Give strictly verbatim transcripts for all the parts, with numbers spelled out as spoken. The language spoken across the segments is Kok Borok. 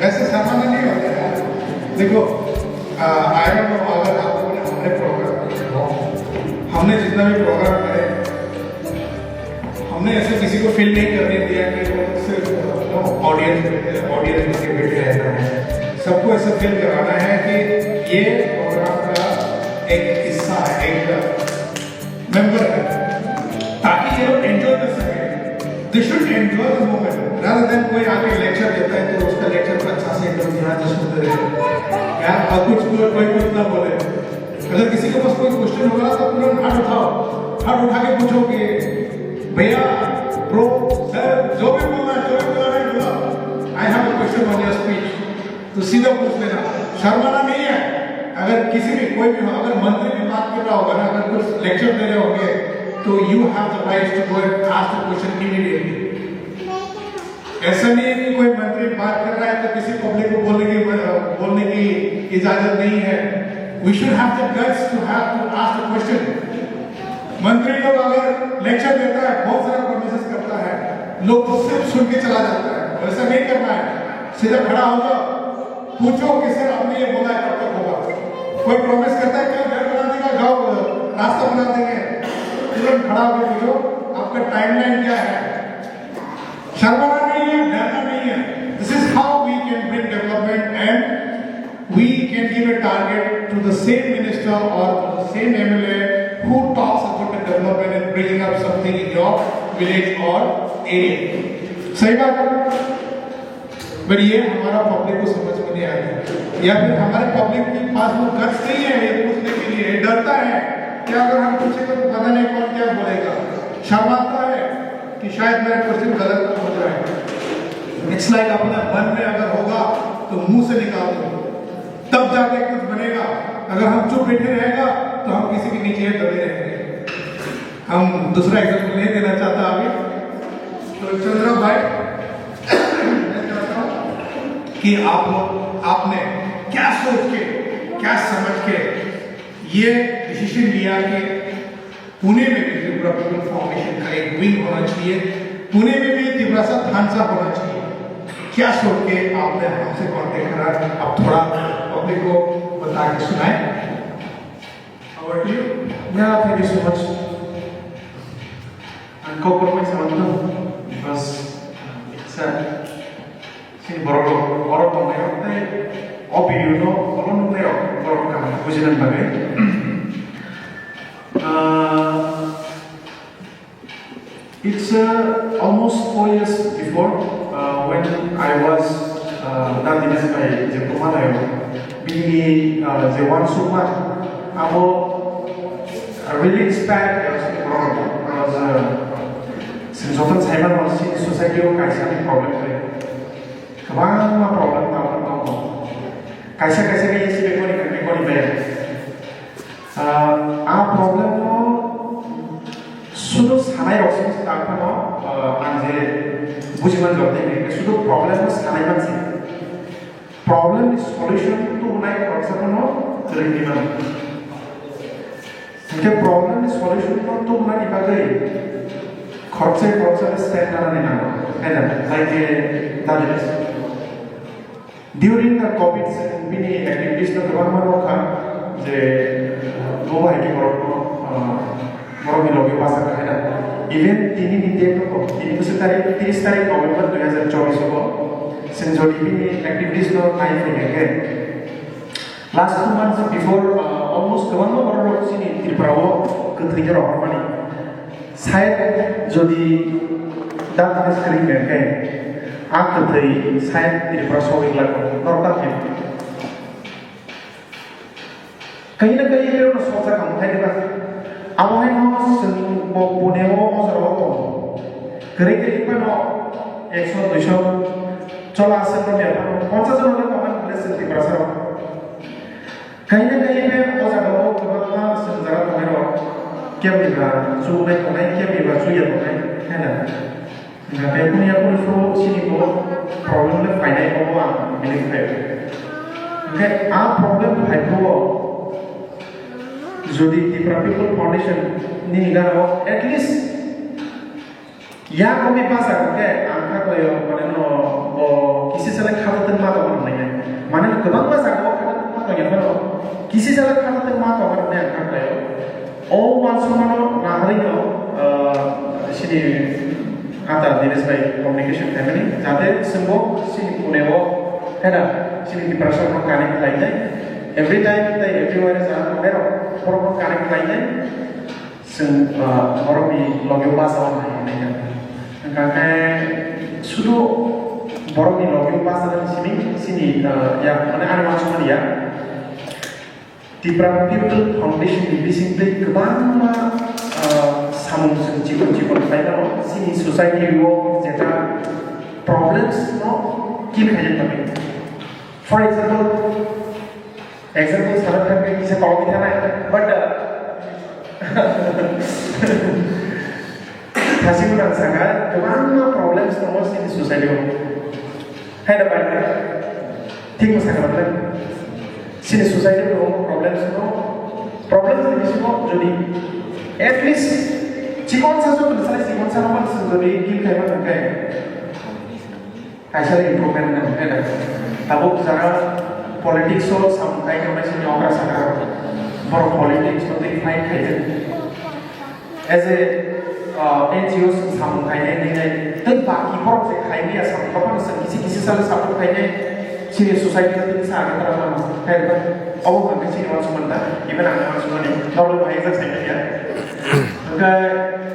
ऐसे शर्माना नहीं होता है। देखो, आ, I don't know अगर आप लोगों ने हमारे प्रोग्राम को, हमने जितना भी प्रोग्राम करे, हमने ऐसे किसी को फील नहीं करने दिया कि वो सिर्फ, यू नो, ऑडियंस, ऑडियंस बन के बैठे रहना है। सबको ऐसा फील कराना है कि ये प्रोग्राम का एक हिस्सा है, एक मेंबर है, ताकि ये लोग एंजॉय कर सके। They should enjoy the moment rather than कोई आके लेक्चर देता है तो उसका लेक्चर को अच्छा से एकदम ध्यान से सुनते रहे। यार, और कुछ कोई, कोई कुछ ना बोले। अगर किसी के पास कोई क्वेश्चन होगा तो तुरंत हाथ उठाओ, हाथ उठा के पूछो कि भैया, ब्रो, सर, जो भी बोलना है, जो भी बोलना है, बोलो। I have a question on your speech। तो सीधा पूछ लेना, शर्माना नहीं है। अगर किसी भी, कोई भी हो, अगर मंत्री भी बात कर रहा होगा ना, अगर कुछ लेक्चर दे रहे होंगे, तो you have the rights to go and ask the question immediately। ऐसा नहीं है कि कोई मंत्री बात कर रहा है तो किसी पब्लिक को बोलने की, बोलने की इजाजत नहीं है। We should have the guts to have to ask the question। मंत्री लोग अगर लेक्चर देता है, बहुत सारा प्रोमिसेस करता है, लोग तो सिर्फ सुन के चला जाता है। वैसा नहीं करना है, सीधा खड़ा हो जाओ, पूछो कि सर, आपने ये बोला है, कब तक होगा? कोई प्रॉमिस करता है, क्या घर बना देगा, गाँव, रास्ता बना देंगे? तुरंत खड़ा होकर पूछो, आपका टाइमलाइन क्या है? शर्माना नहीं है, डरना नहीं है। This is how we can bring development and we can give a target to the same minister or to the same M L A who talks about the development and bringing up something in your village or area। सही बात है। पर ये हमारा पब्लिक को समझ में नहीं आता, या फिर हमारे पब्लिक के पास वो गट्स नहीं है ये पूछने के लिए, डरता है कि अगर हम पूछेंगे तो पता नहीं कौन क्या बोलेगा, शर्माता है कि शायद मेरा क्वेश्चन गलत ना हो जाए। इट्स लाइक अपने मन में अगर होगा तो मुंह से निकाल दो, तब जाके कुछ बनेगा। अगर हम चुप बैठे रहेगा तो हम किसी के नीचे दबे रहेंगे। हम दूसरा एग्जाम्पल नहीं देना चाहता अभी। तो चंद्रा भाई, मैं चाहता हूँ कि आप लोग, आपने क्या सोच के, क्या समझ के ये डिसीजन लिया कि पुणे में भी त्रिपुरा पीपल फाउंडेशन का एक विंग होना चाहिए, पुणे में भी तिपरासा थानसा होना चाहिए? क्या सोच के आपने हमसे कॉन्टेक्ट करा? आप थोड़ा पब्लिक को बता के सुनाए। Over to you. Yeah, thank you so much. Ang kok borok mai samanto, because, uh, it's a, sini borok rok, borok tong nai rok tei o video no follow nung nai rok borok kaham bujinani bagwi. Uh, it's, uh, almost four years before, uh, when I was, uh, that Dinesh bai je Kumar ayo, bini, uh, je one super, abo, uh, really inspired, uh, borok rok, because, uh, chwng jotono sai mano, chini society o kaisa ni problem khe, kwbangma problem tabuk tongo. Kaisa kaisa khe isi bag ni khe bag ni bag. Ah, a problem no sudu sanai rok se ta phano, ah, ang je buji man jok tei sudu problem no sanai man se. Problem ni solution tubunai khoroksa phano kwrwi di mano. Hingke problem ni solution no tubunani bagwi khoroksa khoroksa step nanani nango. Hai na? Hai khe dadi. During the covid bini activities no kwbangma nukha je bo hai khe borok no, ah, borok ni logi basa khai na. Even tini ni date no, tini bwswk tarik, tris tarik November dui hazar chobbish o chwng jodi bini activities no nai phai khe last two months before, ah, almost kwbangma borok rok chini Tripura o kwthwi khe rohormani. Side jodi dam screen khe, a kwthwi side Tripura sogwi glak norok ta khe. Kaisa na kaisa khe no soksa kamo thai diba. Abo hai no chwng bo Pune o o jora o tongo. Kwrwi kwrwi phano ekso duiso chola aswk no ya phano ponchash jon no tongmani hwnle chwng Tiprasa rok. Kaisa kaisa khe o jaga o kwbangma chwng jaga tongnai rok kebo ni ba chubui tongnai, kebo ni ba chuya tongnai, hai na? Hingkhe kunu ya kunu phuru chini bo problem le phainai, obo ang believe khaio. Hingkhe a problem phai phuru jodi Tipra People Foundation ni gana o at least Yang kami basa ke ang kha koyo, mane no, o, kisi sele khata tengma to hwnwi nai. Mane kwbangma jaga o khata tengma to ya phano, kisi sele khata tengma to hwnwi ang kha koyo. O wansukmano naharino, ah, sini ata Dinesh bai communication khaimani, jate sengbo sini Pune o, hena, sini Tiprasa no connect khlainai. Every time, tai everywhere jaga Pune ro, borok no connect khlainai. Seng, ah, borokni logio basa o nai, nai, nai. Hingkha khe sudu borokni logio basa ni simi, sini, ah, ya, mane ani wansukmani ya. Tipra People Foundation ni bising twi kwbangma, ah, samung chwng chikon chikon khlai mano, chini society o jeta problems no kill khaina bagwi. For example, example sana thangwi kisa tongwi thanai, but, uh, thasi mwnang saka kwbangma problems tongo chini society o. Hai da bai, thik mwnang saka problem. Chini society o kwbangma problems tongo. Problems ni bisingo jodi at least chikon sa jodi chikon sa no jodi deal khaima thangkhe, kaisa improvement nang khe nang. Tabuk jara politics o samung khai tongnai sini okra sakra, borok politics no twi fight khai de. As a, uh, N G O samung khainai nai nai, tei baki borok je khai maya samung rok no kisi kisi salo support khainai, sini society no tini sa agam tara mano. Khai ba, obo hwnkhe chini wansukmani da, even ang wansukmani, norok bai jak sai manya. Hwnkhe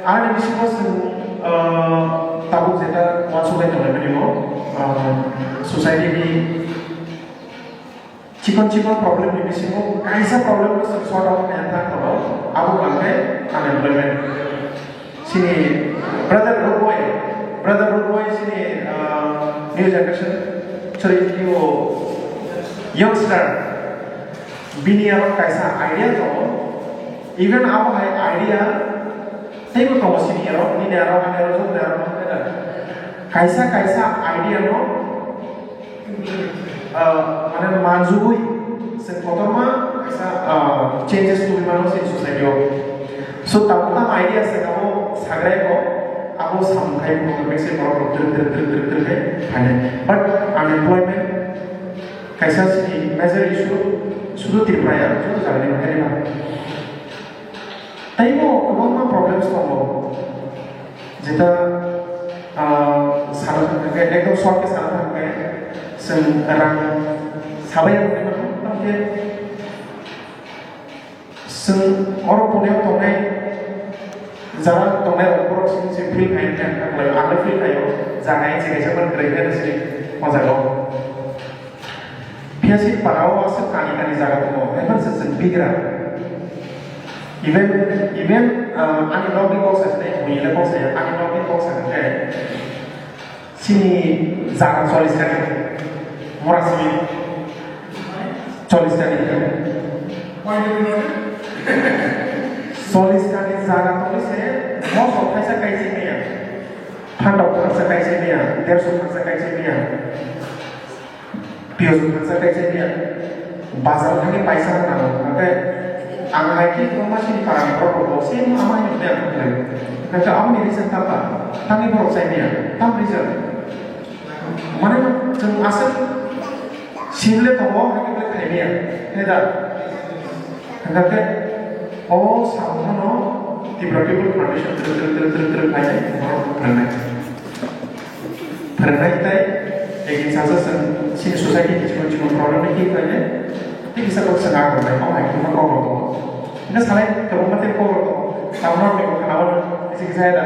ani bisingo chwng, uh, tabuk jeta wansuknai tongnai mani mo, uh, society ni chikon chikon problem ni bisingo kaisa problem no chwng sort out khaina thang tongo, abo hwnkhe unemployment. Chini brother Root Boy, brother Root Boy chini, uh, new generation, sorry, new youngster, bini aro kaisa idea tongo, even abo hai idea teibo tongo chini aro, nini aro, ani aro, jotoni aro, kaisa kaisa idea no ah, mane manjugwi chwng kotorma kaisa, ah, changes tubui mano chini society o. So, tabuk tamo idea se abo sagrai ko, abo samung khai ko, kaisa borok rok drik drik drik drik drik khai phainai. But unemployment kaisa chini major issue, sudu Tripura ya, joto jaga ni phainai ma. Teibo kwbangma problems tongo. Jeta, ah, sana thangkhe, ekdom short khe sana thangkhe, chwng rang sabai ya, tongkhe chwng oro Pune o tongnai, jara tongnai rok borok chwng se feel khai kha, ang feel khaio, jaga se kaisa man kwrwi khe se o jaga o. Phiya se para o aswk kani kani jaga tongo, haifan se chwng bigra. Even, even, ah, ani nokni kok sa se, buini le kok sa ya, ani nokni kok sa khe, chini jaga chollish kani, mora simi chollish kani. Chollish kani jaga tongwi se, mosok thaisa kaisa maya, phantok thaisa kaisa maya, derso thaisa kaisa maya. Piyos masa kaisa dia bazar thani paisa na nango, hake ang hai ki koma sini para borok rok se ama ni dia khlai. Hake amni reason tapa, tani borok sai dia, tam reason. Mane chwng aswk simle tongo, hake ble khai dia. Heda. Hingkha khe o samungno Tipra People Foundation twrwk twrwk twrwk twrwk twrwk khlai borok phwrwngnai. Phwrwngnai tei ekdin sasa chwng chini society ni chikon chikon problem ni khe khlai nai. Tei kisa kok chwng ang rwnai, o hai kwbangma kok rok tongo. Hingkhe sanai kwbangma tei kok rok tongo. Tabukno ang bini khana o kisa kisa hai da.